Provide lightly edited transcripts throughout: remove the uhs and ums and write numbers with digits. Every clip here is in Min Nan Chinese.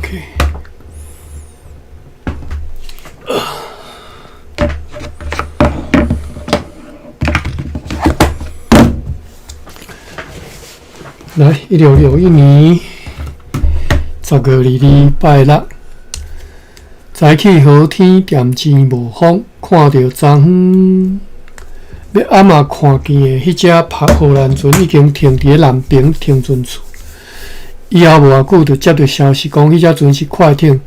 OK。來，1661年10月22拜六，早起好天，恬靜無風，看著昨昏欲暗仔看見的彼隻荷蘭船已經停佇咧南爿停船處。以後無偌久，就接著消息講，彼隻船是快艇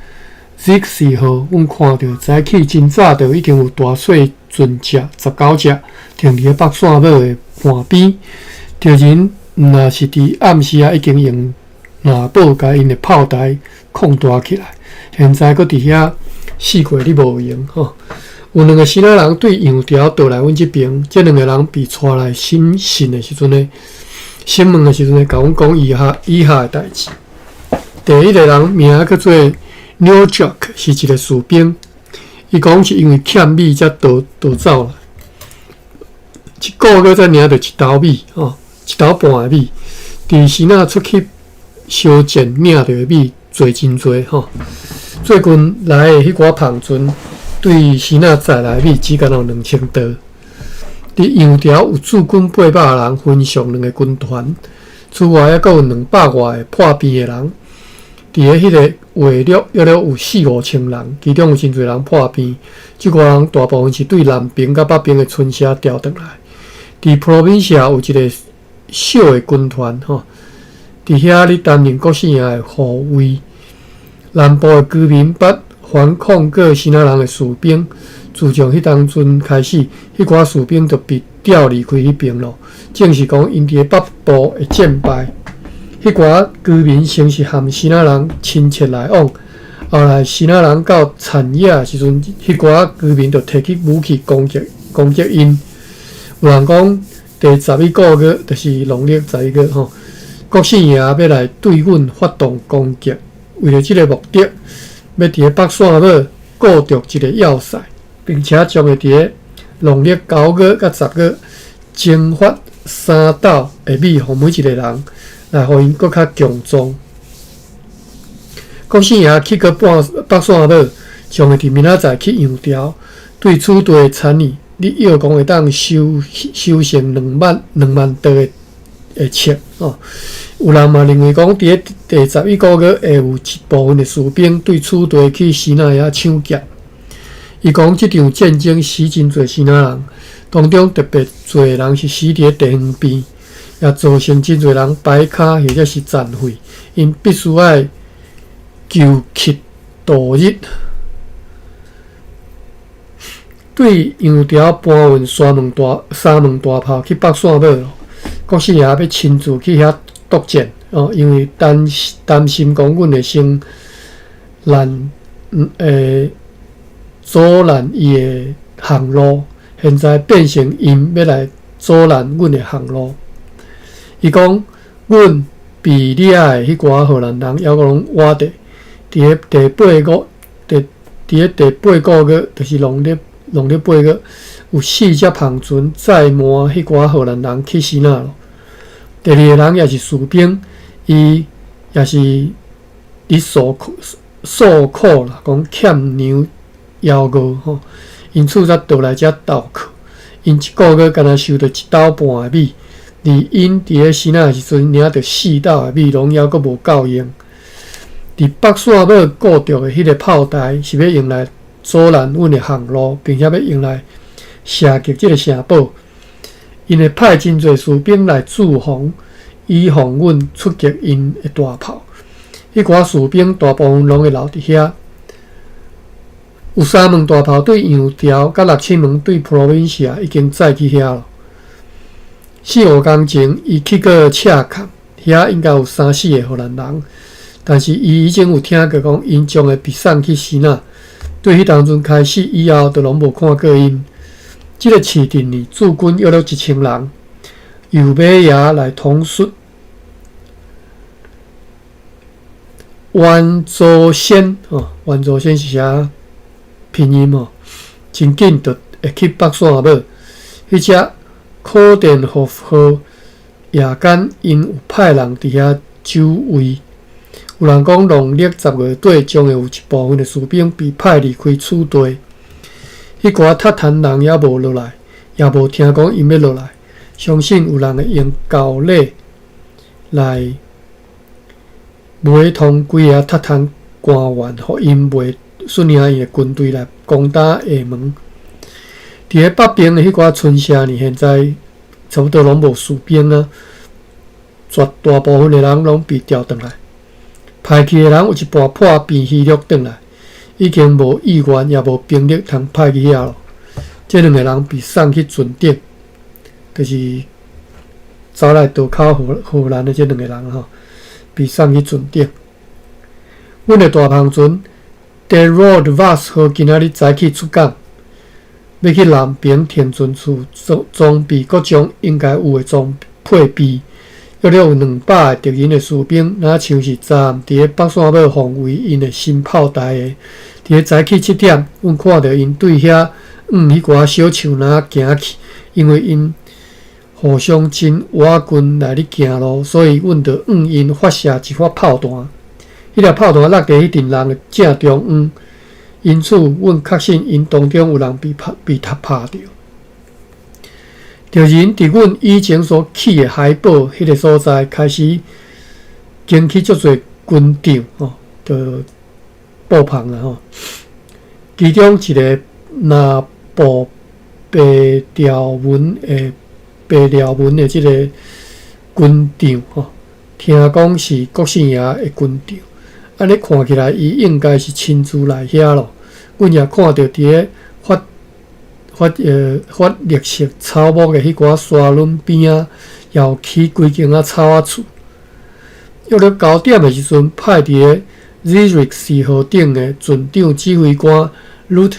Zixi 號。阮看著早起真早就已經有大細船隻19隻停佇咧北線堡的岸邊，敵人毋若是佇暗時仔已經用藍寶共𪜶的炮台擴大起來，現在閣佇遐四界咧無閒吼。有兩個支那人對洋橋倒來阮這爿，這兩個人被帶來審訊的時陣呢，審問的時陣呢，共阮講以下的代誌。第一個人名叫做 New Jack，是一個士兵。伊講是因為欠米才逃逃走來，一個月才領著一斗米，吼，一斗半的米。佇支那出去相戰領著的米濟真濟，吼。最近來的彼寡帆船對支那載來的米只敢若有2000袋。佇洋橋有駐軍800人，分上兩个軍團。此外，猶閣有200外个破病的人。佇咧彼个話略約略有四五千人，其中有真濟人破病。這寡人大部分是對南爿佮北爿的村社調轉來。佇 Provincia 有一个小的軍團，吼，佇遐咧擔任國姓爺的護衛。南部的居民捌反抗過支那人的士兵，自從彼當陣開始，彼寡士兵就被調離開彼爿囉。證實講，𪜶佇咧北部會戰敗。彼寡居民先是和支那人親切來往，後來支那人到田野的時陣，彼寡居民就提起武器攻擊攻擊𪜶。有人講，第11個月，就是農曆十一月吼，國姓爺欲來對阮發動攻擊，為著這个目的，欲佇咧北線堡構築一個要塞，並且將會佇咧農曆9月佮10月徵發3斗的米予每一个人，來予𪜶閣較強壯。國姓爺去過半北線堡，將會佇明仔載去洋橋，對此地的田野，你約講會當收收成2萬2萬袋的的粟吼。有人嘛認為講，佇咧第11個月會有一部分的士兵對此地去支那遐搶劫。伊講，這場戰爭死真濟支那人，當中特別濟人是死佇咧地方邊，也造成真濟人擺跤或者是殘廢，𪜶必須愛求乞度日。對洋橋搬運三門大炮去北線堡，國姓爺欲親自去遐督戰哦，因為擔擔心講阮會先攔會阻攔伊的航路，現在變成𪜶欲來阻攔阮的航路。伊講，阮被掠的彼寡荷蘭人猶閣攏活著，佇咧第八個，佇佇咧第八個月，就是農曆8月，有四隻帆船載滿彼寡荷蘭人去支那囉。第二个人也是士兵，伊也是佇訴苦訴苦啦，講欠糧枵餓吼，因此才倒來遮投靠。𪜶一个月敢若收著一斗半的米，而𪜶佇咧支那的時陣領著4斗的米，攏猶閣無夠用。佇北線堡固著的彼个炮台是欲用來阻攔阮的航路，並且欲用來射擊這个城堡。𪜶會派真濟士兵來駐防，以防阮出擊𪜶的大炮。彼寡士兵大部分攏會留佇遐。有三門大炮對洋橋，佮六七門對 Provincia 已經載去遐囉。四五工前，伊去過赤崁，遐應該有三四个荷蘭人，但是伊以前有聽過講，𪜶將會被送去支那。對彼當陣開始以後，就攏無看過𪜶。這个市鎮呢，駐軍約了1000人，由馬爺來統率。袁祖先吼，袁祖先是啥拼音吼？真緊就會去北線堡。彼隻可電號號夜間，𪜶有派人佇遐守衛。有人講，農曆10月底將會有一部分的士兵被派離開此地。彼寡闼坦人猶無落來，也無聽講𪜶欲落來。相信有人會用厚禮來買通幾个闼坦官員，予𪜶袂率領𪜶的軍隊來攻打廈門。佇咧北邊的彼寡村社呢，現在差不多攏無士兵啊，絕大部分的人攏被調轉來。派去的人有一半破病虛弱轉來，已經無意願也無兵力通派去遐囉。這兩个人被送去船頂，就是走來渡口荷蘭的這兩个人吼，被送去船頂。阮的大帆船 De Rode Vos 號今仔日早起出港，欲去南爿停船處裝備各種應該有的裝配備。約略有200个敵人的士兵，若像是昨暗佇咧北山尾防衛𪜶的新炮台的。佇咧早起7點，阮看著𪜶對遐向彼寡小樹林行去，因為𪜶互相真倚近來咧行路，所以阮就向𪜶發射一發炮彈。彼粒炮彈落佇彼陣人的正中央，因此阮確信𪜶當中有人被拍被拍拍著。敵人佇阮以前所去的海堡彼个所在，開始興起足濟軍帳吼，就布棚啦吼。其中一个藍布白條紋的白條紋的這个軍帳吼，聽講是國姓爺的軍帳。按呢看起來，伊應該是親自來遐囉。阮也看著佇咧發發發綠色草木的彼寡沙崙邊仔，也有起幾間仔草仔厝。約略9點的時陣，派佇咧 Zierikzee 號頂的船長指揮官 Ruud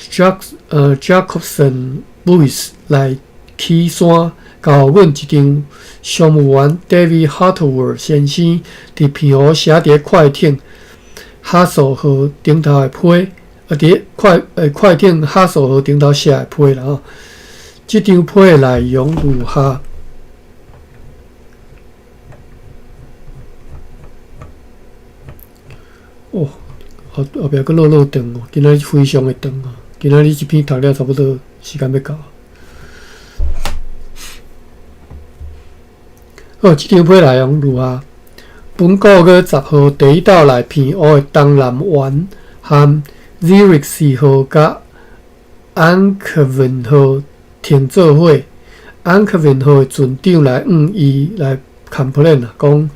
Jacobsen Buys 來起山，交予阮一張商務員 David Hartwell 先生佇澎湖寫佇咧快艇哈索號頂頭的批。啊！佇快艇哈索號頂頭寫的批啦吼，這張批的內容如下。哦，後後壁閣落落長哦，今仔日非常的長哦，今仔日這篇讀了差不多時間欲到。好，這張批內容如下：本個月10號第一道來澎湖的東南員和 Zierikzee 號佮 Ankeveen 號停做伙，Ankeveen 號的船長來向伊來 complain 啊，講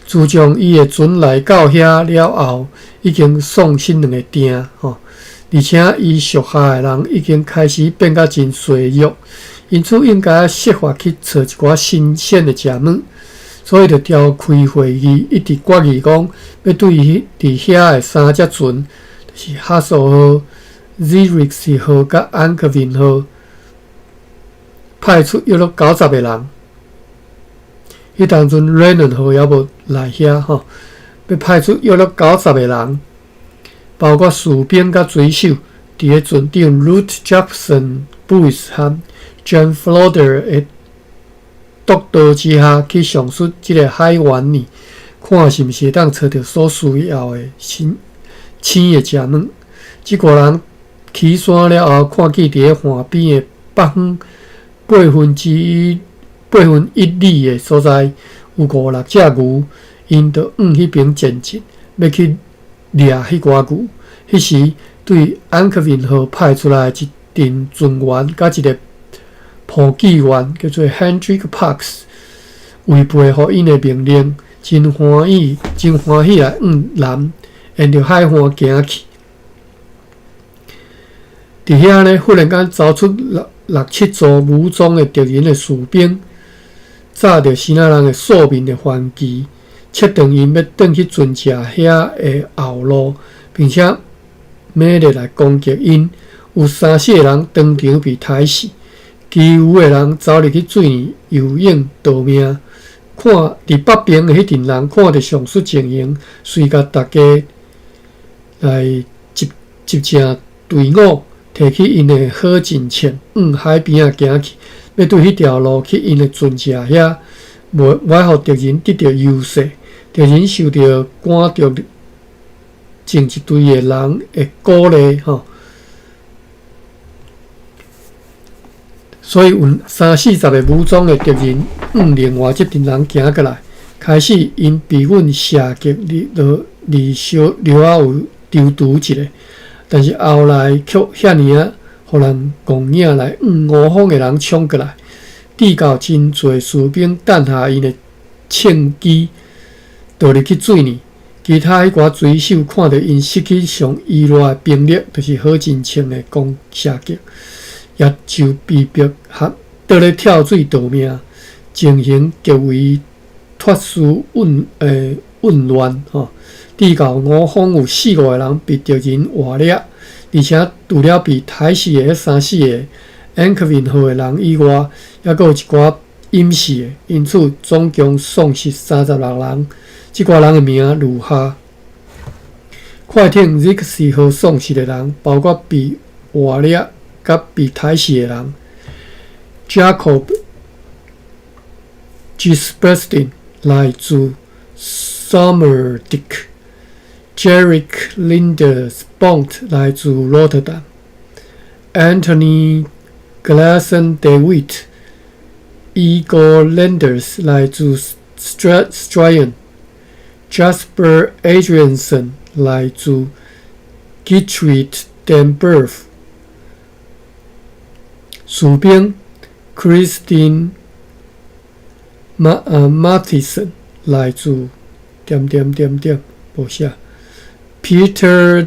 自從伊的船來到遐了後，已經喪失兩个碇吼，而且伊屬下的人已經開始變甲真衰弱，因此應該設法去揣一寡新鮮的食物，所以就召開會議，一直決議講欲對佇遐的三隻船。是哈索號、Zierikzee 號佮 Ankeveen 號派出約略90个人。彼當陣 Rhenen 號猶無來遐吼，欲派出約略九十个人，包括士兵佮水手，佇咧船長 Ruud Jacobsen Buys 和 Jan Floder 的督導之下，去上述這个海灣呢，看是毋是會當揣著所需要的新鮮的食物。這寡人起山了後，看見佇咧岸邊的北方1/8里的所在，有五六隻牛，𪜶就向彼邊前進，欲去掠彼寡牛。彼時，對 Ankeveen 號派出來一陣船員佮一个簿記員，叫做 Hendrik Parks，違背予𪜶的命令，真歡喜，真歡喜來向南。沿著海岸行去，佇遐呢，忽然間走出六六七組武裝的敵人的士兵，紮著生仔人的素面的帆旗，切斷𪜶欲轉去船隻遐的後路，並且猛烈來攻擊𪜶。有三四个人當場被刣死，其餘的人走入去水裡游泳逃命。看佇北邊的彼陣人看著上述情形，隨共大家來集集成隊伍，提起𪜶的火箭槍，向海邊仔行去，欲對彼條路去𪜶的船隻遐，袂愛予敵人得著優勢。敵人受著趕著前一隊的人的鼓勵吼。所以有三四十个武裝的敵人向另外這陣人行過來，開始𪜶被阮射擊入落小略仔有躊躇一下，但是後來卻遐爾仔，予人戇影來向五方的人衝過來，直到真濟士兵擲下𪜶的銃支，倒入去水裡。其他彼寡水手看著𪜶失去上依賴的兵力，就是好親像的弓射擊，也就被迫合倒咧跳水逃命，情形極為脫序混亂吼。直到五方有四五个人被敵人活掠，而且除了被刣死的彼三四个安克文號的人以外，猶閣有一寡隱死的，因此總共喪失36人。這寡人的名如下：快艇 Zixi 號喪失的人，包括被活掠佮被刣死的人：Jacob Gisbestin 來自 Sommerdijk，Jerick Linders Bont 來自鹿特丹，Anthony Glassen de Wit、Igor Landers 來自 Strijen，Jasper Adriansen 來自 Geertruid den Berg，士兵 Christine Mathison 來自點點點點無寫，Peter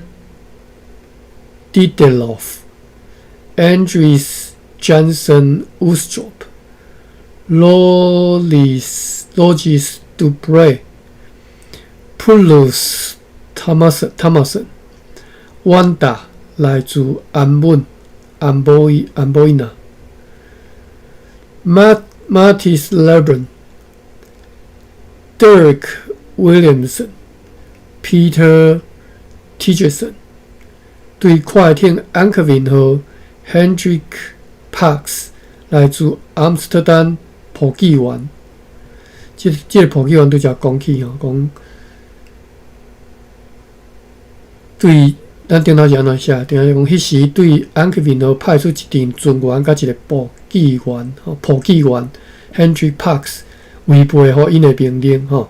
Dideloff、Andries Jansen Ostrop、Loris Logis Dupré、Pulus Thomason、Wanda 來自安穩安博伊安博伊納、Martis Leben、Dirk Williamson、Peter Tigerson，對快艇安克文號 Hendrik Parks 來自阿姆斯特丹簿記員。這個簿記員拄才講起吼，講對咱頂頭是按怎寫？頂頭講彼時對安克文號派出一陣船員佮一個簿記員吼，簿記員 Hendrik Parks 違背予𪜶的命令吼，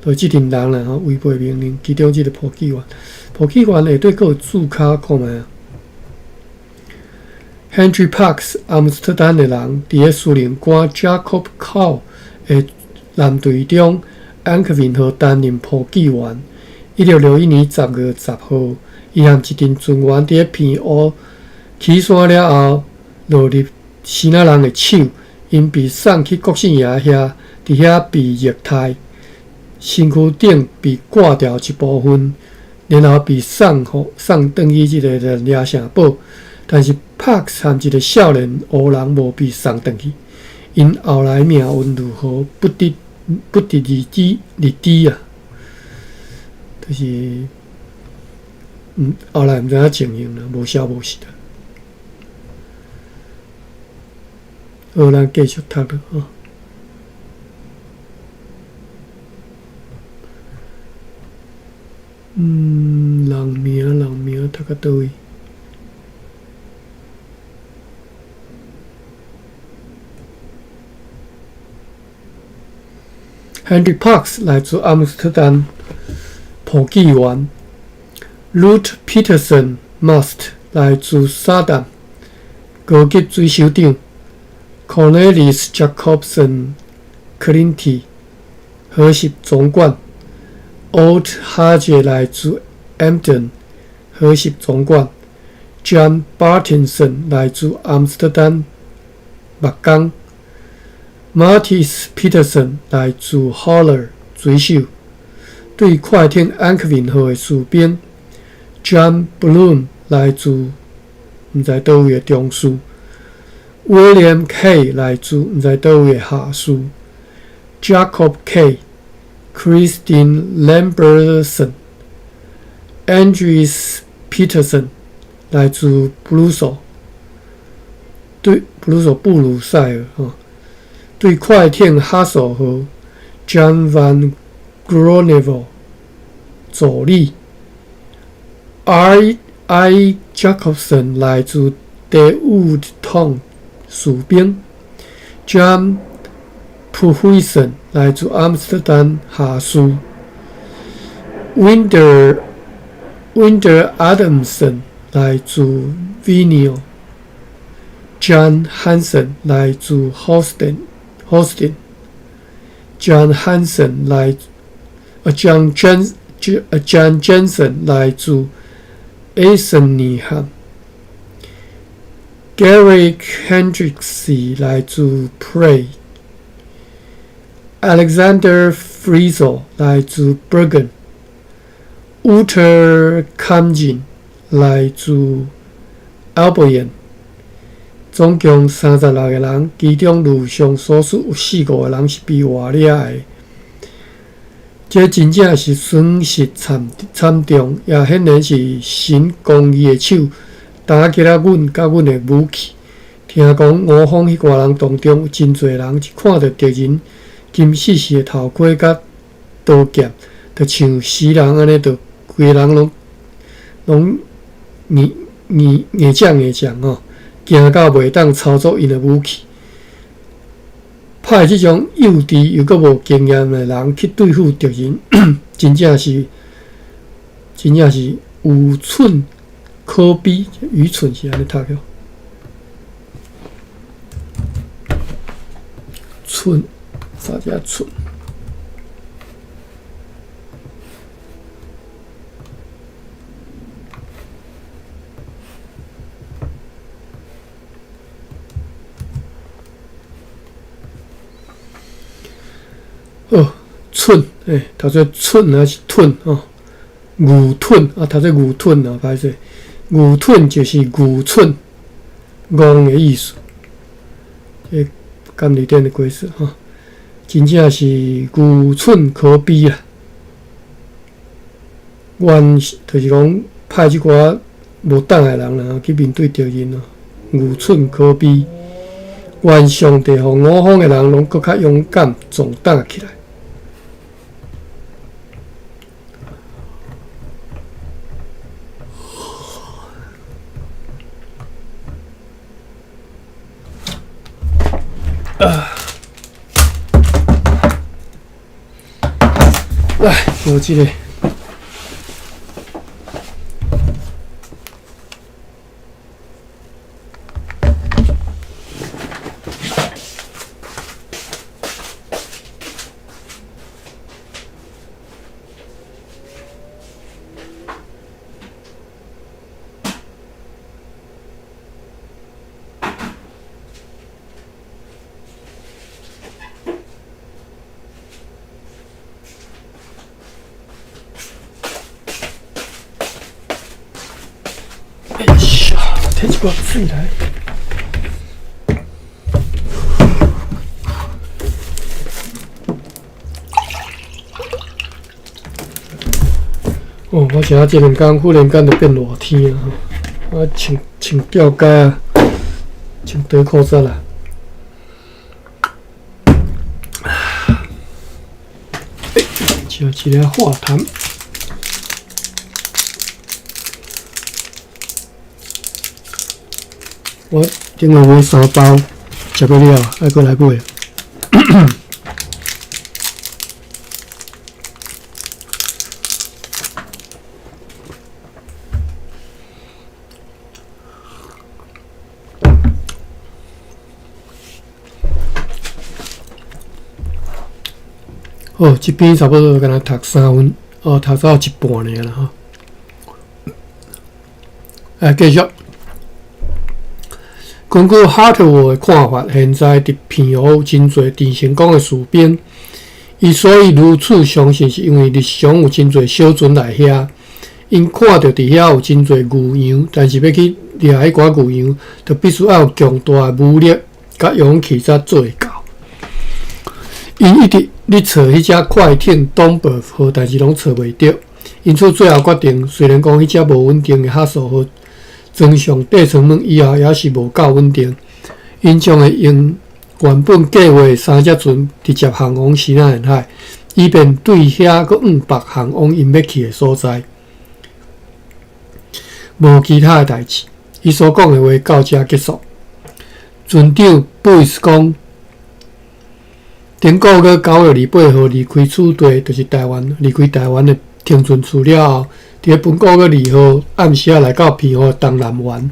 就這陣人啦吼，違背命令，其中這個簿記員，簿記員下底閣有註腳看覓啊？Henry Parks 阿姆斯特丹的人，佇咧司令官 Jacob Cole 的艦隊中，安克文號擔任簿記員。1661年10月10號，伊和一陣船員佇咧鼻烏起山了後，落入支那人的手，𪜶被送去國姓爺遐，佇遐被虐待，身軀頂被割掉一部分，然後被送轉去這个掠城堡。但是 Parks 和一个少年黑人無被送轉去，𪜶後來命運如何，不得而知啊！就是，後來毋知影情形啦，無消無息啦。好，咱繼續讀啦，吼。人名讀到佗位？Henry Parks 來自阿姆斯特丹簿記員，Ruth Peterson Mast 來自沙丹高級水手長，Cornelis Jacobsen Clinty 河習總管，Old Hodge 來自 Emden 河習總管，John Bartinson 來自阿姆斯特丹木工。Martis Peterson 來自 Haller 水手，對快艇安克文號的士兵；John Bloom 來自毋知佗位的中士；William K 來自毋知佗位的下士；Jacob K、Christine Lambertson、Andres Peterson 來自布魯索，對布魯索布魯塞爾吼。對快艇哈索號 John van Groeneveld 助理 R. I. Jacobson 來自第五統士兵，John Phuisen 來自阿姆斯特丹下士，Winder Adamson 來自 Vinyl，John Hanson 來自 Holstein，John Hanson 來，John Jan John Jensen 來自 Eisenham，Gary Hendricks 來自 Prey，Alexander Friesel 來自 Bergen，Walter Kamjin 來自 Albion。總共36個人，其中如上所述有四五個人是被活掠的。這真正是損失慘慘重，也顯然是神公義的手打擊了阮佮阮的武器。聽講吳方彼寡人當中有真濟人，一看著敵人金絲絲的頭盔佮刀劍，就像死人按呢，就規个人攏攏硬硬硬將硬將吼，驚到袂當操作𪜶的武器。派這種幼稚又閣無經驗的人去對付敵人，真正是真正是愚蠢可比。愚蠢是按呢讀哦。蠢，啥叫蠢？哦，蠢，欸，讀做蠢還是蠢哦？愚蠢啊，讀做愚蠢啊，歹勢。愚蠢就是愚蠢、戇的意思。這監理店的解釋吼，真正是愚蠢可比啊！阮就是講派這寡無膽的人啦，去面對敵人咯，愚蠢可比。願上帝予五方的人攏閣較勇敢、壯膽起來。啊！來，有這個。哎呀，提一寡水來。哦，我想這兩工忽然間就變熱天啊！我穿穿吊帶啊，穿短褲仔啦。欸，食一个化痰。我顶下買三包，食過了，愛閣來買。好，這邊差不多敢若讀3分，哦，讀到一半爾啦吼。來繼續。根據哈特沃的看法，現在佇澎湖有真濟鄭成功的士兵。伊所以如此相信，是因為日常有真濟小船來遐，𪜶看著佇遐有真濟牛羊，但是欲去掠彼寡牛羊，就必須愛有強大的武力佮勇氣才做會到。𪜶一直咧揣彼隻快艇東北號，但是攏揣袂著，因此最後決定，雖然講彼隻無穩定的哈索號裝上底層門以後，也是無夠穩定，𪜶將會用原本計劃的三隻船直接航往西南沿海，以便對遐閣往北航往𪜶欲去的所在。無其他的代誌。伊所講的話到遮結束。船長布伊斯講，頂個月9月28號離開此地，就是台灣，離開台灣的停船處了後，佇咧本個月2號暗時仔來到澎湖東南緣，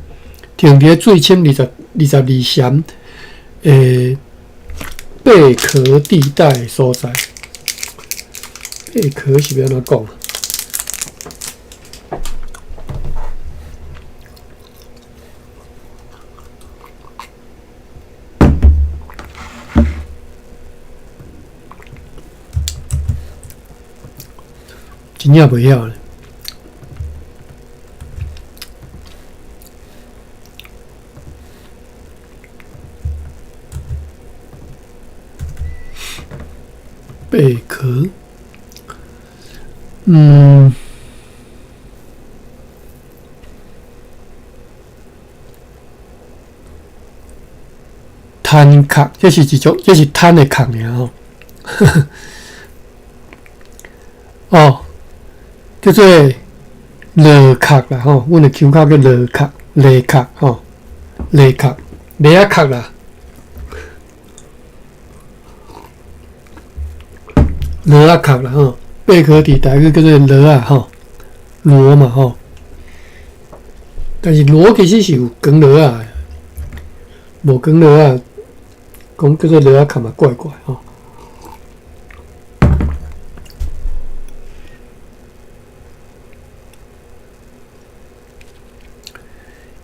停佇咧水深22蟬的貝殼地帶的所在。貝殼是欲按怎講？真正袂曉咧。貝殼，攤殼，這是一種，這是攤的殼爾吼。哦，叫做螺殼啦吼，阮的腔口叫螺殼、螺殼吼、螺殼、螺仔殼啦，螺仔殼啦吼，貝殼佇台語叫做螺仔吼，螺嘛吼。但是螺其實是有扛螺仔的，無扛螺仔，講叫做螺仔殼嘛怪怪吼。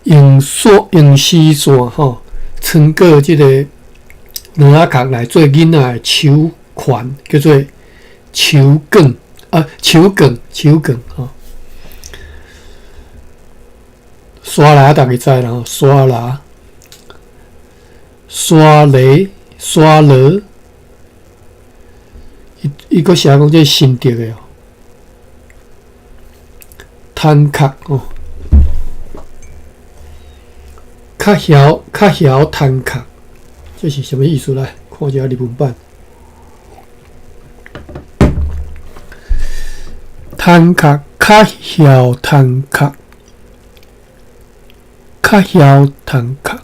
用線用絲線吼，穿過這个螺仔殼來做囡仔的手環，叫做手捲啊，手捲手捲吼。沙拉逐家知啦吼，沙拉、沙雷、沙螺，伊伊閣寫講這新竹的哦，坦殼哦。較曉較曉坦殼，這是啥物意思？來看一下日文版。坦殼較曉坦殼，較曉坦殼，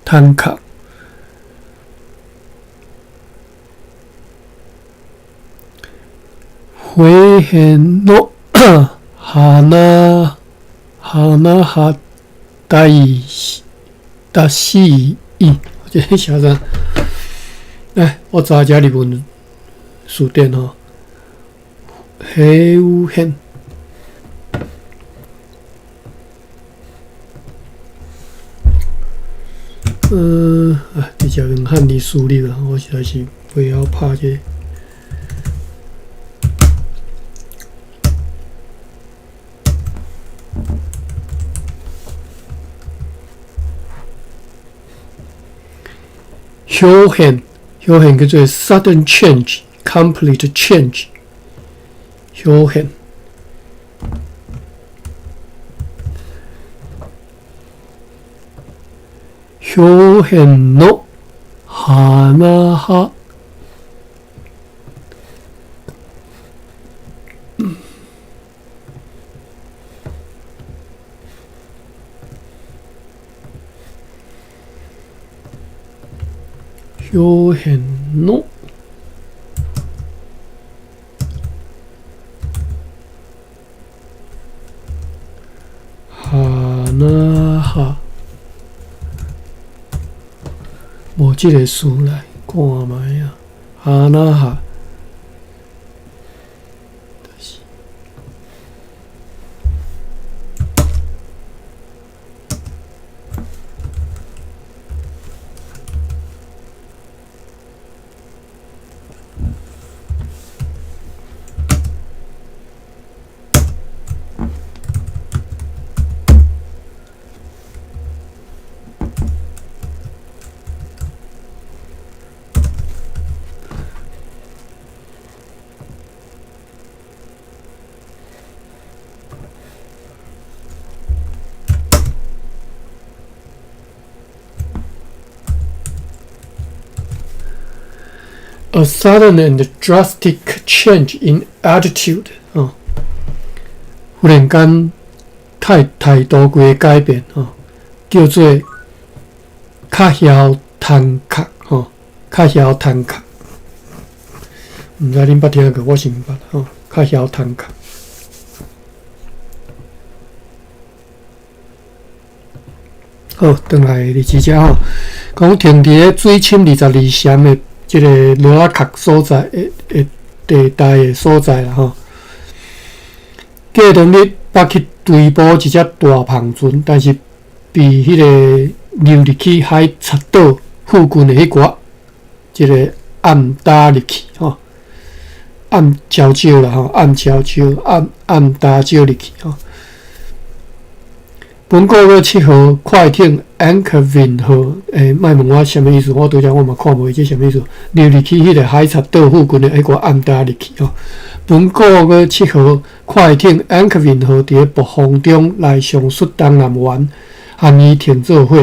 坦殼。火焰の花花は大達西伊，這個寫啥？來，我查一下日文詞典吼。火焰，啊，直接用漢字輸入啦，我實在是袂曉拍這個。表現，表現叫做 sudden change，complete change。表現，表現の花葉。表現の花葉，無這個詞來看覓啊，花葉。A sudden and drastic change in attitude，哦，忽然間態度規個改變吼，叫做較曉趁殼吼，較曉趁殼。毋知恁捌聽過，我是毋捌吼，較曉趁殼。好，轉來日子遮吼，講停佇咧水深22踰的這个螺仔殼所在的的地帶的所在啦吼。過兩日捌去追捕一隻大帆船，但是被彼个溜入去海賊島附近的彼寡這个暗礁入去吼，暗礁礁啦吼，暗礁礁暗暗礁礁入去吼。本个月7號，快艇 Ankervin 號，莫問我啥物意思，我拄才我嘛看無伊這啥物意思，溜入去彼个海賊島附近的彼个暗礁入去吼。本个月七號，快艇 Ankervin 號佇咧暴風中來上述東南灣，和伊停做伙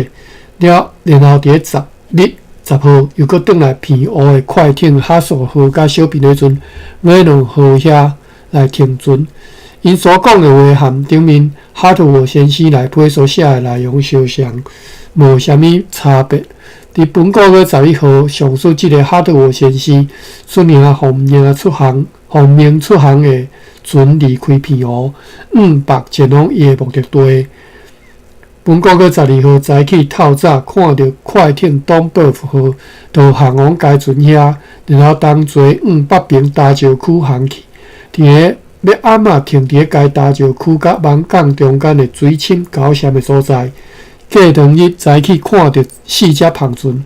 了，然後佇咧10日10號又閣轉來澎湖的快艇哈索號佮小平的船 Reno 號遐來停船。𪜶所講的話和頂面哈特沃先生內批所寫的內容相像，無啥物差別。佇本個月11號，上述這个哈特沃先生率領奉命出航、奉命出航的船離開澎湖，往北前往伊的目的地。本個月12號早起透早，看著快艇東北號導航往該船遐，然後同齊往北爿礁石區航去。佇咧欲暗仔停佇咧該礁石區佮艋舺中間的水深9踰的所在。過兩日早起看著四隻帆船，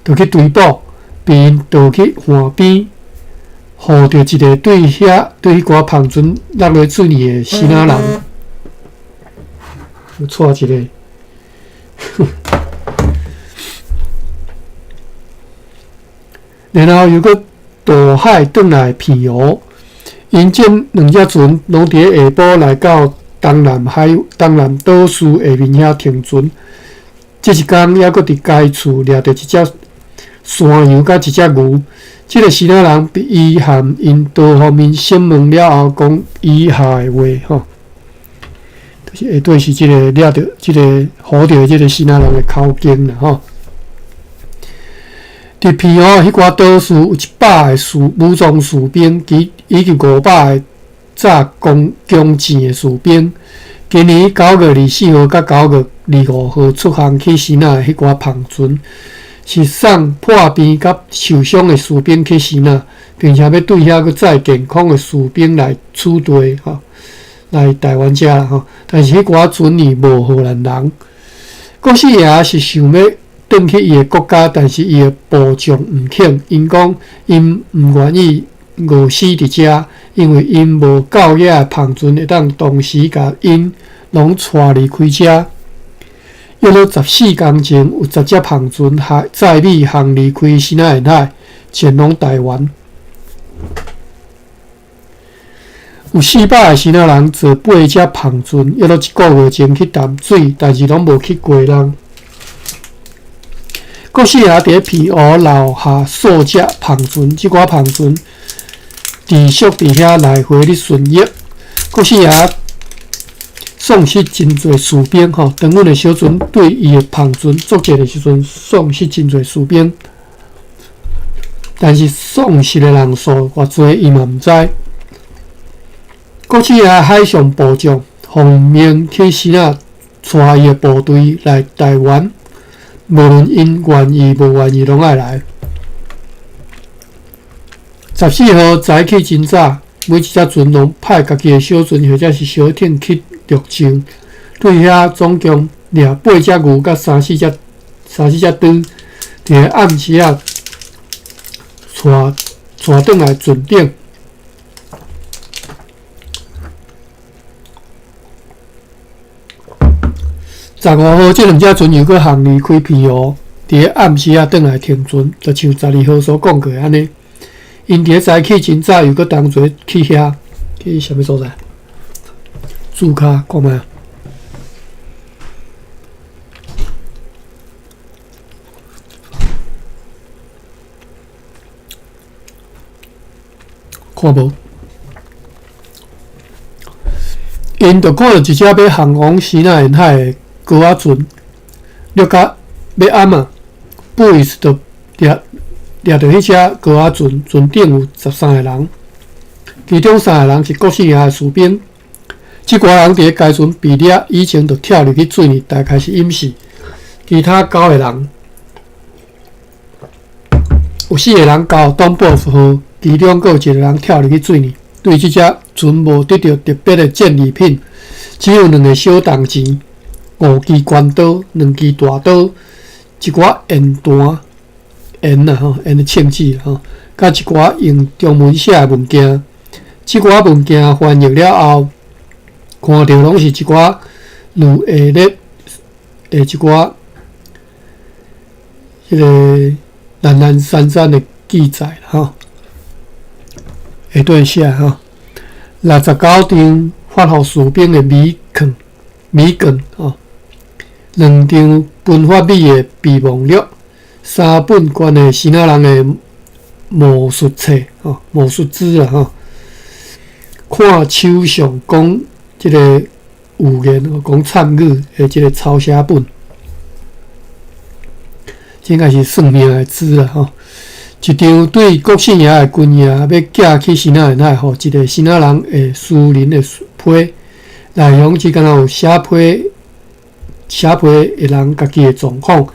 就去追捕，被𪜶渡去岸邊，予著一个對遐對彼寡帆船落落水裡的支那人，又帶一个，然後又閣渡海轉來澎湖。𪜶這兩隻船攏佇咧下晡來到東南海、東南島嶼下面遐停船。這一工猶閣佇該處掠著一隻山羊佮一隻牛。這个支那人被伊和𪜶多方面審問了後，講以下的話吼，就是下底是這个掠著這个捕著這个支那人的口供啦吼。佇澎湖彼寡島嶼有100个士武裝士兵，及以及500个紮弓弓箭的士兵。今年9月24號佮9月25號出航去支那的彼寡帆船，是送破病佮受傷的士兵去支那，並且欲對遐閣載健康的士兵來取代吼，來台灣遮啦吼。但是彼寡船裡無荷蘭人。郭四爺是想欲轉去伊的國家，但是伊的部將毋肯，𪜶講𪜶毋願意餓死佇遮，因為𪜶無夠額的帆船會當同時共𪜶攏帶離開遮。約莫14工前，有10隻帆船載米航離開支那沿海，前往台灣。有400个支那人坐8隻帆船，約莫一个月前去淡水，但是攏無去過人。郭四爺佇咧澎湖留下數隻帆船，這寡帆船持續佇遐來回咧巡弋。郭四爺喪失真濟士兵吼，當阮的小船對伊的帆船作戰的時陣，喪失真濟士兵，但是喪失的人數偌濟，伊嘛毋知。郭四爺海上部將奉命去支那帶伊的部隊來台灣。無論𪜶願意無願意，攏愛來。14號早起真早，每一隻船攏派家己的小船或者是小艇去綠洲，對遐總共掠8隻牛佮三四隻豬，佇咧暗時仔帶帶轉來船頂。15號，這兩隻船又閣航離開澎湖，佇咧暗時仔轉來停船，就像12號所講過的按呢。𪜶佇咧早起真早，又閣同齊去遐去啥物所在？注跤看覓啊？看無。𪜶就看著一隻欲航往支那沿海的鸽仔船，掠甲欲掩啊，布伊斯就掠掠著彼隻鸽仔船，船頂有13個人，其中三个人是國姓爺的士兵。這寡人佇咧該船被掠以前就跳入去水裡，大概是淹死。其他九個人，有四個人交予東寶號，其中閣有一個人跳入去水裡。對這隻船無得著特別的戰利品，只有兩个小銅錢、五支關刀、兩支大刀、一寡煙彈、煙啊吼，煙的銃子吼，佮一寡用中文寫的物件。這寡物件翻譯了後，看著攏是一寡如下列的一寡彼个零零散散的記載吼。下底寫吼，69張發予士兵的米券、米券吼，兩張分發米的備忘錄，三本關於支那人的魔術冊吼，魔術紙啦吼。看首相講這个預言，講懺語的這个抄寫本，這應該是算命的紙啦吼。一張對國姓爺的軍營欲寄去支那沿海，予一个支那人的私人的批，內容只敢若有寫批寫批的人家己的狀況，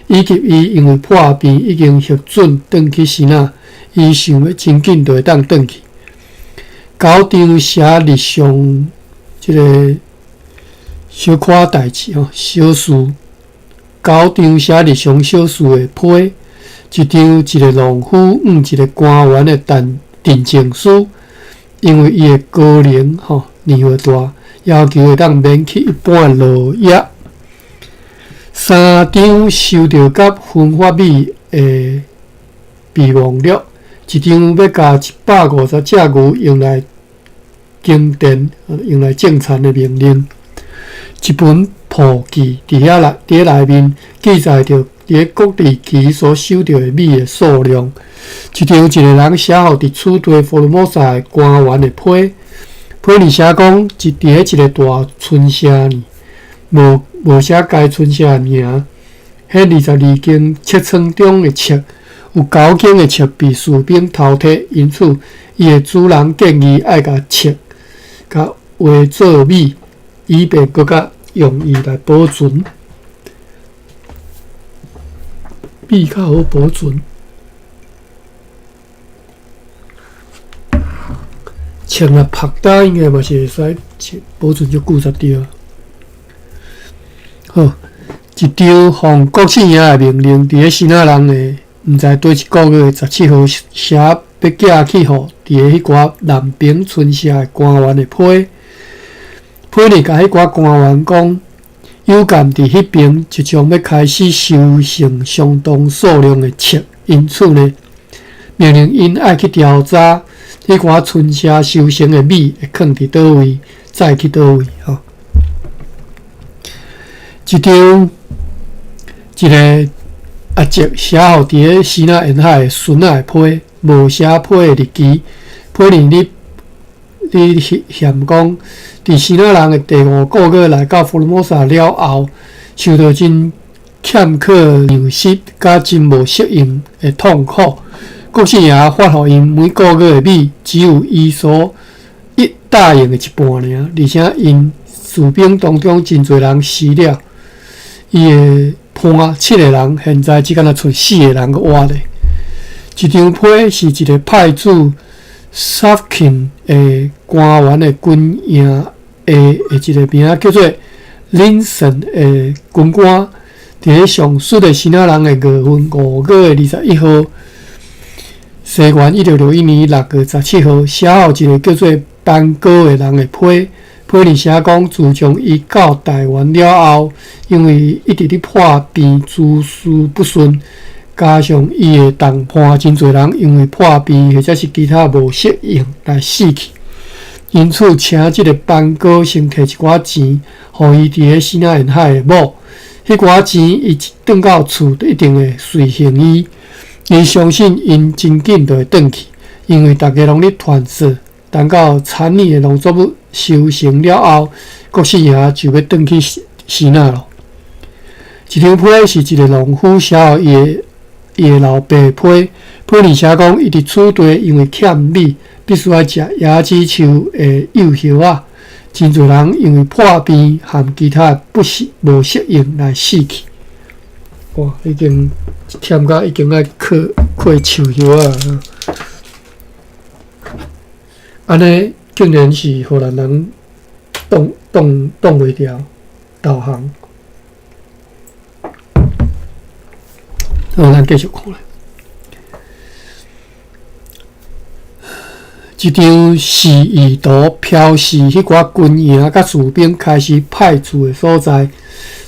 以及伊因為破病已經核准轉去支那，伊想欲真緊就會當轉去。九張寫日常這个小可代誌吼，小事。九張寫日常小事的批，一張一个農夫向一个官員的陳陳情書，因為伊的高齡吼年歲大，要求會當免去一般的勞役。三張收著佮分發米的備忘錄。一張欲共150隻牛用來耕田、用來種田的命令。一本簿記佇遐內，佇內面記載著佇咧國利期所收著的米的數量。一張一個人寫予佇此地福爾摩沙的官員的批，批裡寫講，佇咧一个大村社裡，無無寫該村社的名。彼22間冊倉中的冊，有九間的冊被士兵偷提，因此伊的主人建議愛共冊共畫做米，以便閣較容易來保存。米較好保存。冊若曝焦應該嘛是會使保存足久才對。好，一張奉國姓爺的命令，佇咧支那人的毋知佗一个月的17號寫欲寄去予佇咧彼寡南平村社的官員的批，批裡共彼寡官員講，有鑑佇彼爿即將欲開始收成相當數量的冊，因此呢，命令𪜶愛去調查彼寡村社收成的米會囥佇佗位，載去佗位吼。一張一个阿叔寫予佇咧支那沿海的孫仔的批，無寫批的日期，批裡咧咧嫌講，佇支那人的第五個月來到福爾摩沙了後，受著真欠缺糧食，佮真無適應的痛苦。國姓爺發予𪜶每个月的米，只有伊所一答應的一半爾，而且𪜶士兵當中真濟人死了。伊的伴七个人，現在只敢若賰四个人閣活咧。這張批是一个派駐薩慶的官員的軍營的一个名叫做林森的軍官，佇咧上述的支那人的月份五月的21號，西元1661年6月17號，寫予一个叫做班哥的人的批。批裡寫講，自從伊到台灣了後，因為一直咧破病，諸事不順，加上伊的同伴真濟人因為破病或者是其他無適應來死去，因此請這个班哥先提一寡錢，予伊佇咧支那沿海的某。彼寡錢伊一轉到厝，就一定會隨行伊。伊相信𪜶真緊就會轉去，因為逐家攏咧傳說，等到田裡的農作物收成了後，國姓爺就欲轉去支那囉。一張批是一个農夫寫予伊的老爸批，批裡寫講伊佇此地因為欠米，必須愛食椰子樹的幼葉仔。真濟人因為破病和其他不適無適應來死去。哇！已經忝甲已經愛靠靠樹葉仔。按呢竟然是荷蘭人擋擋擋袂牢導航。好，咱繼續看。這張示意圖標示彼寡軍營佮士兵開始派駐的所在，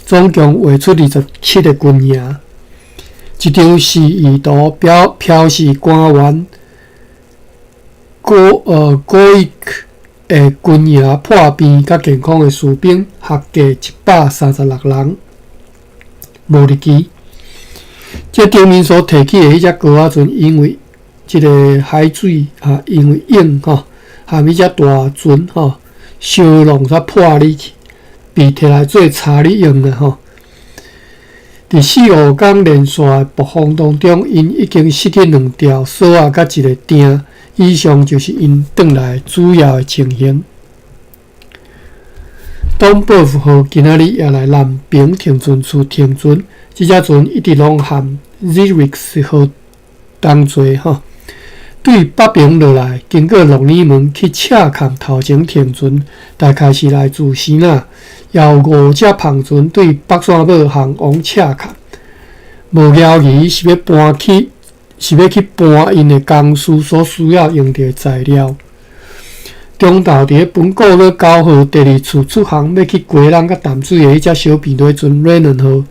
總共畫出27個軍營。這張示意圖標標示官員郭伊克的軍營破病佮健康的士兵，合計136人。無日期。這頂面所提起的彼隻高仔船，因為這个海水哈，因為湧吼，含彼隻大船吼，燒弄煞破離去，被提來做查理用的吼。佇四五工連續的暴風當中，𪜶已經失去兩條索仔佮一个碇。以上就是𪜶轉來主要的情形。董伯符號今仔日也來南平停船處停船，這隻船一直攏和 Zurich 號同坐吼。對北爿落來，經過鹿耳門去赤崁頭前停船，大概是來自支那，也有五隻帆船對北山堡航往赤崁。無枵魚是欲搬去，是欲去搬𪜶的公司所需要用著的材料。中晝佇咧本個月9號第二次出航，欲去基隆佮淡水的彼隻小平底船 Renan 號，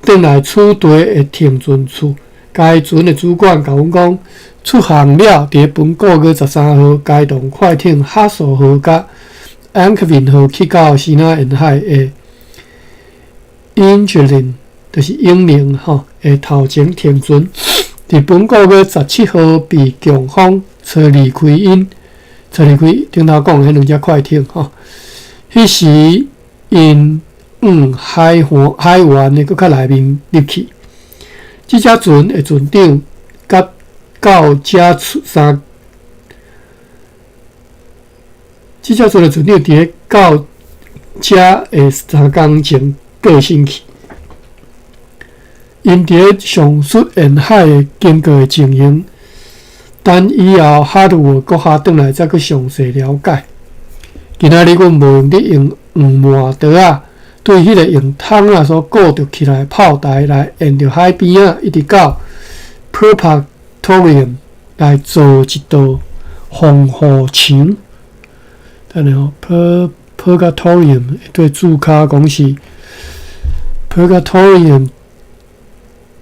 轉來此地的停船處。該船的主管共阮講，出航了，佇咧本個月13號，該棟快艇哈索號佮安克文號去到支那沿海的 Ingelin，就是永寧吼的頭前停船。佇本個月17號被強風吹離開𪜶，吹離開頂頭講的彼兩隻快艇吼。彼時𪜶往海岸海灣的閣較內面入去。這隻船的船長佮到遮出三，這隻船的船長佇咧到遮的三工前過身去。𪜶佇咧上述沿海的經過的情形，等以後哈魯爾閣下轉來再閣詳細了解。今仔日阮無閒得用黃麻刀仔，對彼个用桶仔所固著起來的炮台來沿著海邊仔，一直到 Purgatorium 來造一道防護牆。等下吼，Purgatorium 對註跤講是 Purgatorium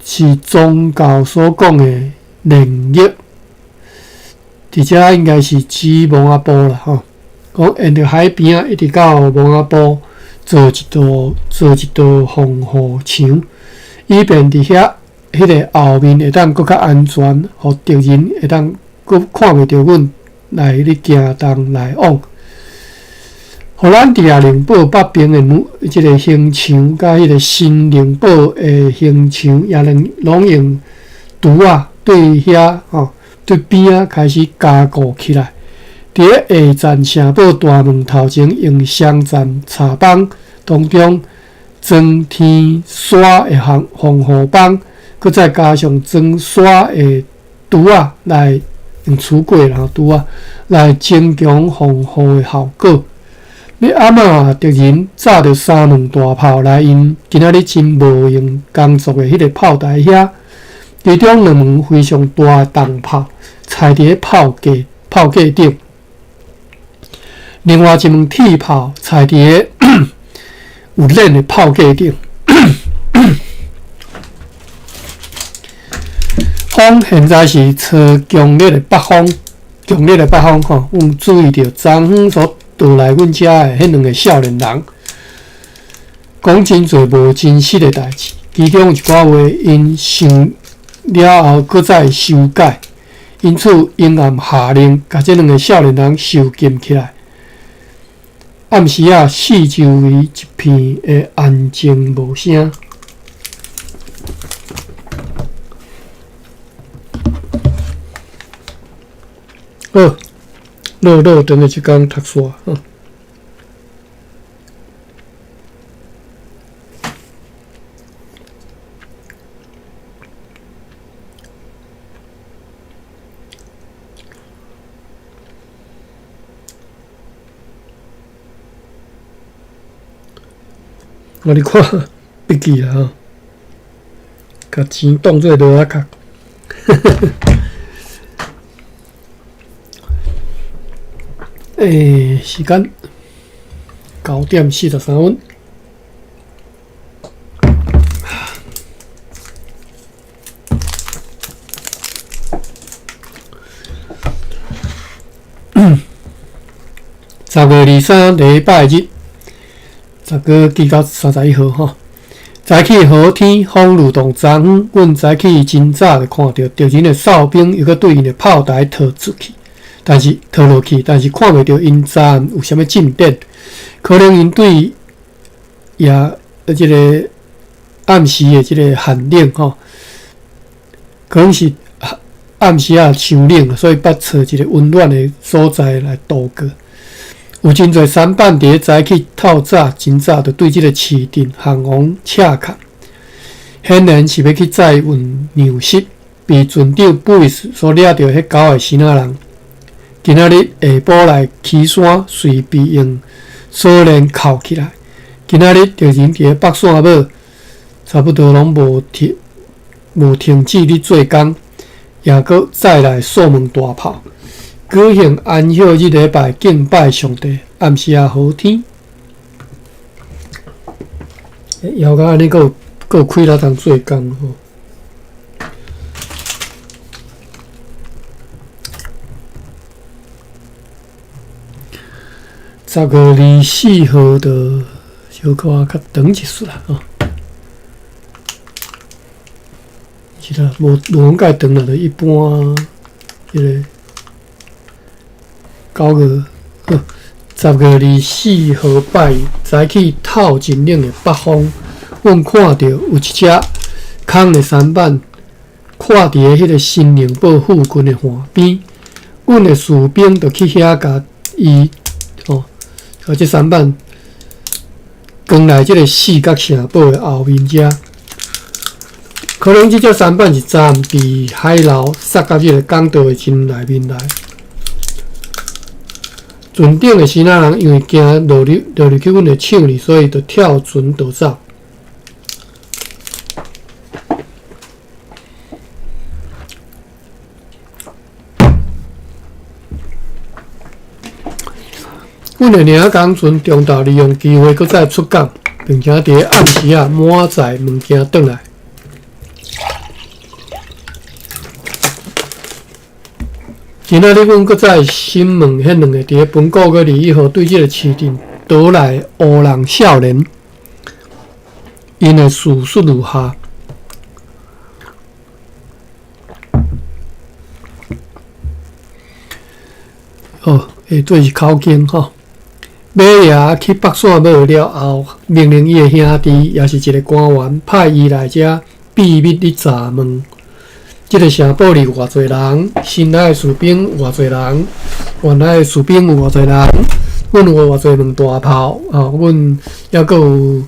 是宗教所講的煉獄，佇遮應該是指墓仔埔啦吼。講沿著海邊仔，一直到墓仔埔。做一道做一道防護牆，以便佇遐彼个後面會當閣較安全，予敵人會當閣看袂著阮來咧行動來往。荷蘭佇亞寧堡北邊的木這个刑場，佮彼个新寧堡的刑場，也攏攏用櫥仔對遐吼對邊仔開始加固起來。佇咧下站城堡大門頭前，用雙層插枋當中裝天沙的防防護網，閣再加上裝沙的櫥仔來用櫥櫃啦，櫥仔來增強防護的效果。欲按怎敵人炸著三門大炮來𪜶今仔日真無閒工作的彼个炮台遐，其中兩門非常大的重炮，踩佇咧炮架炮架頂。另外一門鐵炮踩佇咧有鏈的炮架頂。風現在是吹強烈的北風，強烈的北風吼，阮注意著昨昏所倒來阮遮的彼兩个少年人，講真濟無真實的代誌，其中有一寡話𪜶想了後閣再修改，因此𪜶暗下令共這兩个少年人囚禁起來。暗时仔，四周围一片的安静无声。好，落落长的一工读煞。我咧看笔记啦吼，共钱当做落仔壳。欸，时间9点43分。10月23礼拜日。十月记到31号吼，早起好天，风愈动昨昏，阮早起真早就看著敌人的哨兵又阁对𪜶的炮台投出去，但是投落去，但是看袂著𪜶昨暗有啥物进展，可能𪜶对夜这个暗时的这个寒冷吼，可能是暗时仔伤冷，所以捌找一个温暖的所在来度过。有真济舢板伫咧早起透早，真早就对这个市镇项王赤坎，显然是欲去载运粮食。被船长布里斯所掠著彼九个支那人，今仔日下晡来起山，随被用锁链銬起来。今仔日敌人伫咧北线尾，差不多拢无停止咧做工，也阁再来数门大炮。举行安息日礼拜敬拜上帝，暗时仔好天。枵到按呢，阁有气力通做工吼。10月24号就小可较长一丝啦吼。是啦，无无讲介长啦，就一般彼个。9月，好，10月24号拜早起透真冷的北风，阮看著有一只空的舢板，跨伫咧彼个新宁堡附近的岸边，阮的士兵就去遐共伊吼，共这舢板扛来这个四角城堡的后面遮。可能这只舢板是昨暗被海流杀到这个港道的真内面来。船顶的支那人因为惊落入去阮的手里，所以就跳船逃走。阮的领工船中昼利用机会，阁再出港，并且伫暗时仔满载物件转来。今仔日阮阁再审问彼两个伫咧本个月21号对这个市镇逃来的乌人少年，𪜶的叙述如下。哦，下底是口径吼。马爷去北线尾了后，命令伊的兄弟，也是一个官员，派伊来遮秘密咧查问。这个城堡里有偌济人？新来的士兵有偌济人？原来的士兵有偌济人？阮有偌济门大炮？啊，阮犹阁有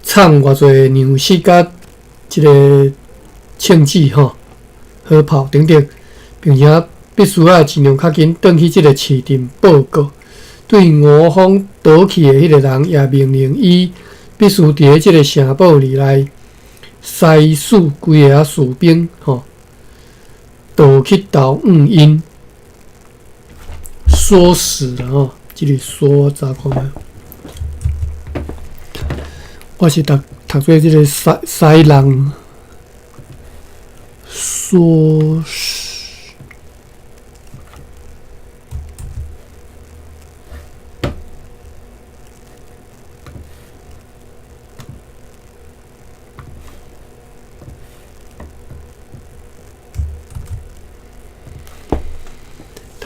藏偌济粮食佮这个枪支吼、火炮等等，并且必须爱尽量较紧转去这个市镇报告。对俄方逃去的彼个人，也命令伊必须伫咧这个城堡里来。杀死规个士兵，吼，倒去投五因，锁死啦吼，这个锁查看觅？我是读做这个西西人锁死。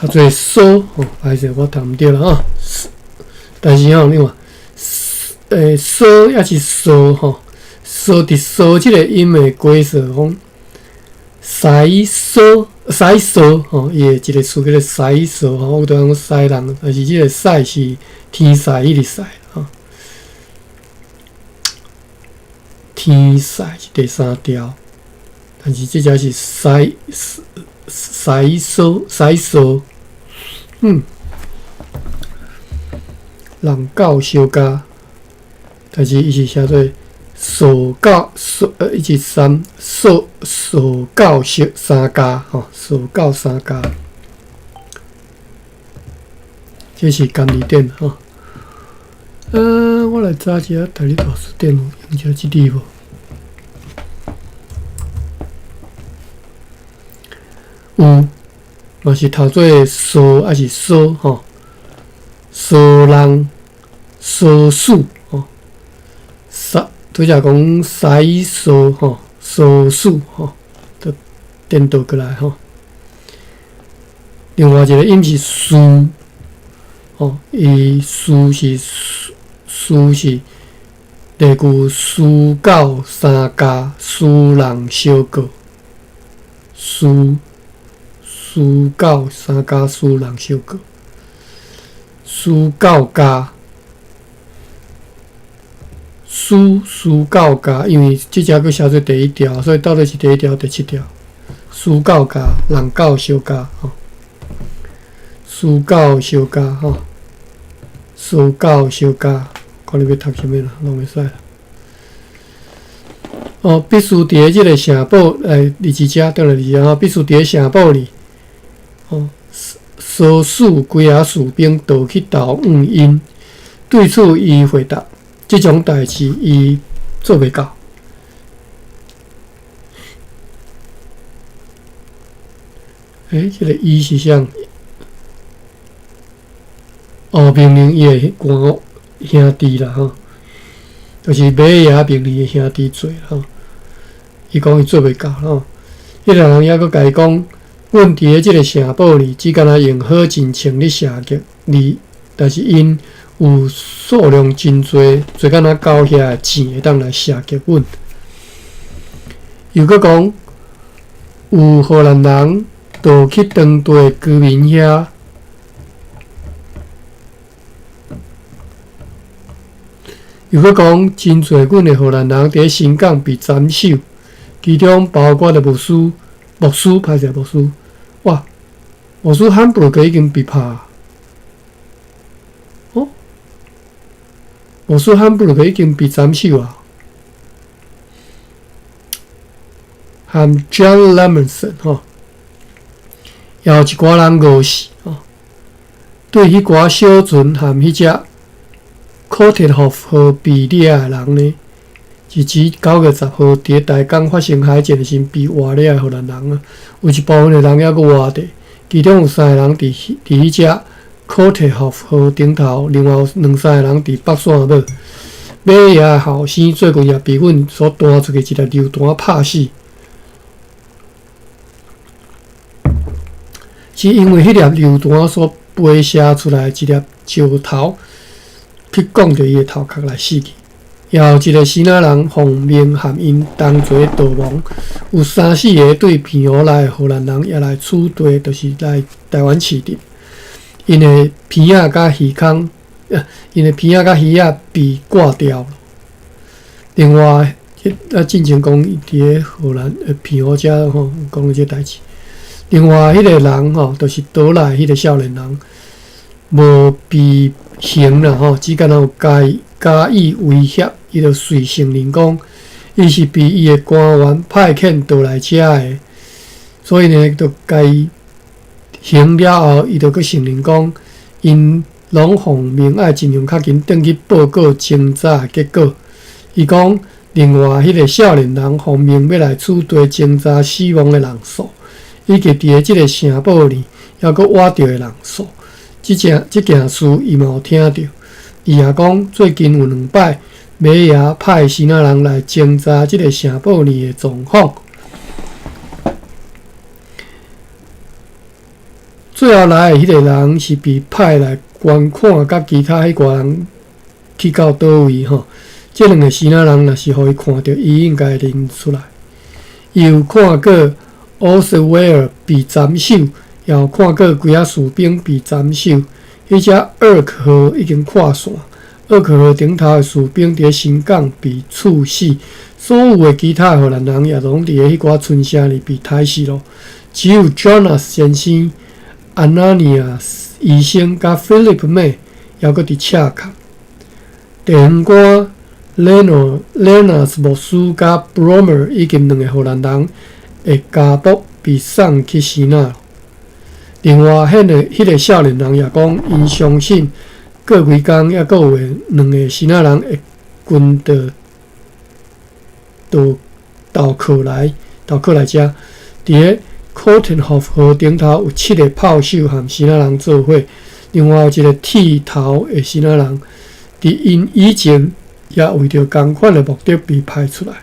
读做锁吼，歹势我读毋对啦吼，但是吼，你看，索抑是索吼，索佇索這个音的解說講，西索西索吼，伊的一个詞叫做西索吼，我拄仔講西人，但是這個西是天使彼个西吼，天使是第三調，但是這隻是西西索西索，人狗相加，但是伊是寫做索狗索，伊是三索索狗相三加吼，索狗三加，這是甘字典吼。我來查一下台語大辭典有用著這字無？有，嘛是讀做索抑是索吼，索人索數吼，拄才講西索吼，索數吼，都顛倒過來吼。另外一個音是輸吼，伊輸是輸是例句輸到三家，輸人相告，輸輸到三家，輸人相告，輸到家。输输到家，因為這隻閣寫做第一條，所以到底是第一條、第七條。輸到家，人狗相加吼，輸狗相加吼，輸狗相加，看你欲讀啥物啦，攏會使啦。哦，必須佇咧這个城堡，來二只，轉來二只吼，必須佇咧城堡裡，哦，唆使幾仔士兵倒去投向𪜶。對此，伊回答。這種代誌，伊做袂到。這个伊是啥？哦，命令伊的官兄弟啦吼，就是馬爺命令伊兄弟做吼。伊講伊做袂到吼。彼个人猶閣共伊講，阮佇咧這个城堡裡，只敢若用火箭槍咧射擊你，但是𪜶有數量真濟，濟敢若狗遐的箭會當來射擊阮。又閣講，有荷蘭人逃去當地的居民遐，又閣講，真濟阮的荷蘭人佇咧新港被斬首，其中包括著牧師，牧師歹勢牧師，哇，牧師漢布魯已經被拍。哦，牧師漢布魯已經被斬首啊！含 John Lammerson 吼，也有一寡人餓死吼。對彼寡小船含彼隻科鐵霍號被掠的人呢，是指9月10號佇咧台江發生海戰的時被活掠的荷蘭人啊，有一部分的人猶閣活著，其中有三個人佇彼隻科鐵霍號頂頭，另外有兩三個人佇北線尾。馬爺後生最近也被阮所彈出去一粒榴彈拍死，是因為彼粒榴彈所飛射出來一粒石頭，去摃著伊的頭殼來死去。也有一個支那人奉命和𪜶同齊逃亡，有三四個對澎湖來的荷蘭人也來此地，就是來台灣市鎮。𪜶的鼻仔佮耳孔，𪜶的鼻仔佮耳仔被割掉。另外，進前講伊佇咧荷蘭澎湖遮吼講這代誌。另外，彼個人吼，就是倒來彼個少年人，無被刑啦吼，只敢若有加以威脅，伊就隨承認講，伊是被伊的官員派遣倒來遮的，所以呢，就共伊刑了後，伊就閣承認講，𪜶攏奉命愛盡量較緊轉去報告偵查的結果。伊講，另外彼個少年人奉命欲來此地偵查死亡的人數，以及佇咧這个城堡裡猶閣活著的人數。這件事伊嘛有聽著。伊也講，最近有兩擺，馬爺派支那人來偵查這个城堡裡的狀況。最後來的彼個人是被派來觀看佮其他彼寡人去到佗位吼。這兩个支那人若是予伊看著，伊應該會認出來。伊有看過奧斯威爾被斬首，也有看過幾仔士兵被斬首。彼隻厄克號已經跨線，厄克號頂頭的士兵佇咧新港被處死，所有的其他的荷蘭人也攏佇咧彼寡村城裡被殺死囉。只有 Jonas 先生、Ananias 醫生佮 Philip May 猶閣佇赤坎。地方官 Lenaerts 牧師佮 Bloemer 以及兩個荷蘭人的家僕被送去支那。另外，彼個少年人也講，𪜶相信過幾工猶閣有兩个支那人會跟著到投靠來，投靠來遮。佇咧 Kortenhoef 河頂頭有七个炮手和支那人做伙，另外有一个剃頭的支那人，佇𪜶以前也為著仝款的目的被派出來。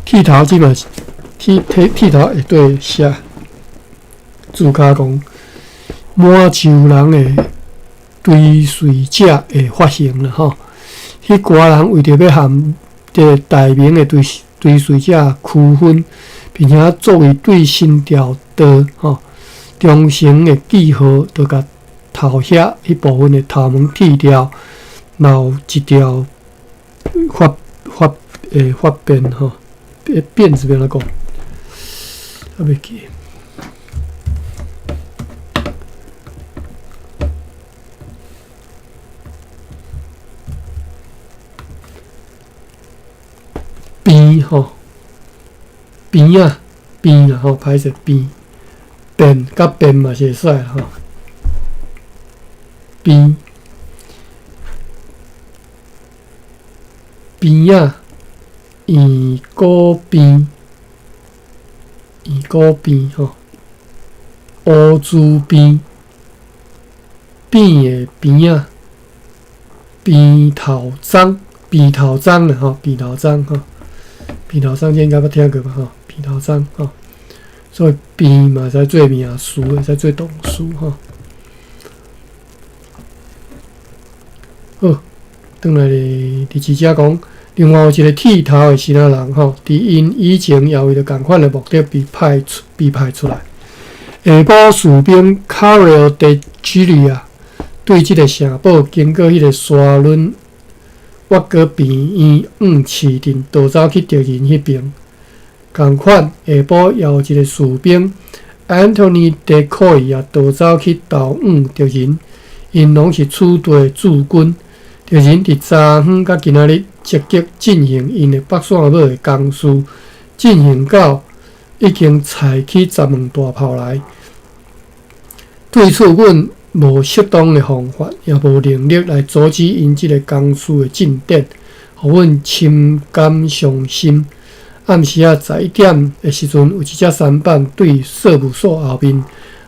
剃頭這嘛是剃剃剃頭會對寫註腳講滿洲人的追隨者的髮型啦吼。彼寡人為著欲和這个大明的追隨者區分，並且作為對新朝的吼忠誠的記號，就共頭遐彼部分的頭毛剃掉，留一條髮髮的髮辮吼，辮是欲按怎講？啊袂記。辮吼，辮仔辮啦吼，歹勢辮，辮佮辮嘛是會使啦吼。辮辮仔，圓鼓辮，圓鼓辮吼，烏珠辮，辮的辮仔，辮頭鬃，辮頭鬃啦吼，辮頭鬃吼，辮頭鬃這應該捌聽過吧吼，辮頭鬃吼，所以辮嘛會使做名詞，會使做動詞吼。好，轉來佇佇遮講，另外有一個剃頭的支那人吼，佇𪜶以前也為著仝款的目的被派出來。下晡士兵 Karel de Julia 對這个城堡經過彼个沙崙，越過病院往市鎮逃走去敵人彼爿。仝款下晡也有一个士兵 Anthony de Coy 也逃走去投往敵人，𪜶攏是此地的駐軍。敵人佇昨昏佮今仔日積極進行𪜶的北線帽的工事，進行到已經採起十門大炮來。對此，阮無適當的方法，也無能力來阻止𪜶這个工事的進展，予阮深感傷心。暗時仔11點的時陣，有一隻舢板對舍務所後面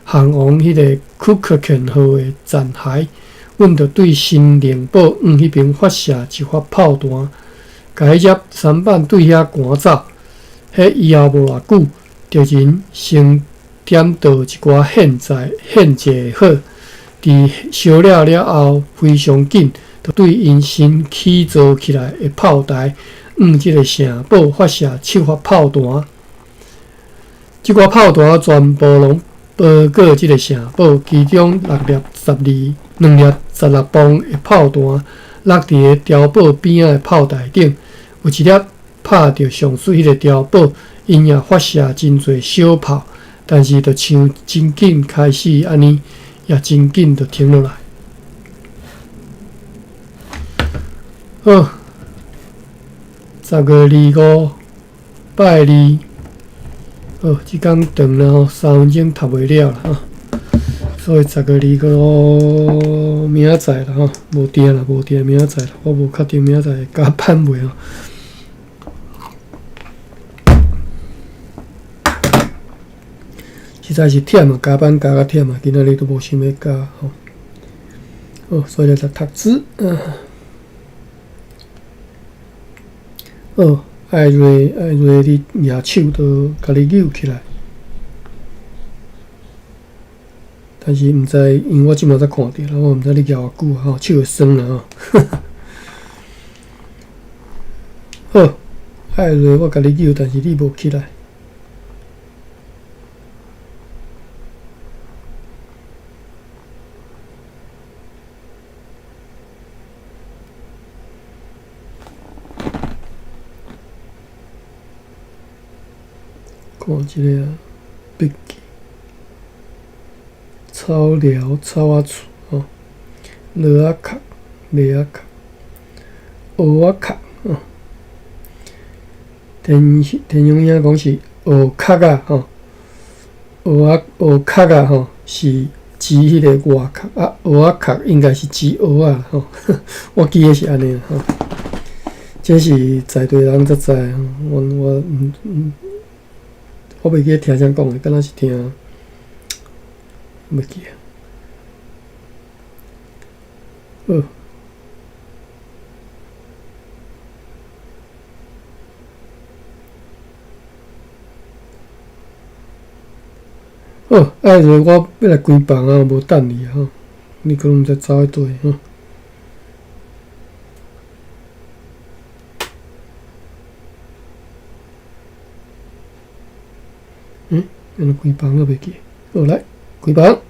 航往彼个庫克肯號的殘骸。阮就對新寧堡往彼爿發射一發炮彈，共彼隻舢板對遐趕走。彼以後無偌久，敵人先點著一寡獻祭火，佇燒了了後，非常緊，就對𪜶新起造起來的炮台往這个城堡發射七發炮彈。這寡炮彈全部攏包裹這个城堡，其中六粒十二、兩粒16磅的炮彈落佇个碉堡邊仔的炮台頂，有一粒拍著上述彼个碉堡，𪜶也發射真濟小炮，但是就像真緊開始按呢，也真緊就停落來。好，10月25，拜二。好，這工長了吼，3分鐘讀袂了啦吼，所以10月25明仔載啦吼，無定啦，無定明仔載啦，我無確定明仔載會加班袂吼。實在是忝啊，加班加甲忝啊，今仔日都無想欲加吼。好，所以來讀字。好，艾瑞，艾瑞，你舉手都共你揪起來。但是毋知，因為我這馬才看著啦，我毋知你舉偌久吼，手會酸啦吼。好，愛落我共你救，但是你無起來。看這个啊，筆記，草寮草仔厝吼，螺仔殼、螺仔殼、蚵仔殼吼。田田雄兄講是蚵殼仔吼，蚵仔蚵殼仔吼是指彼个外殼啊，蚵仔殼應該是指蚵仔吼，我記得是按呢吼。這是在地人才知吼，我我毋毋。我袂記得聽啥講的，敢若是聽，袂記啊。好，好，啊，就我欲來關房啊，無等你吼，你可能毋知走去佗吼。嗯，按怎關房閣袂記？好，來，關房。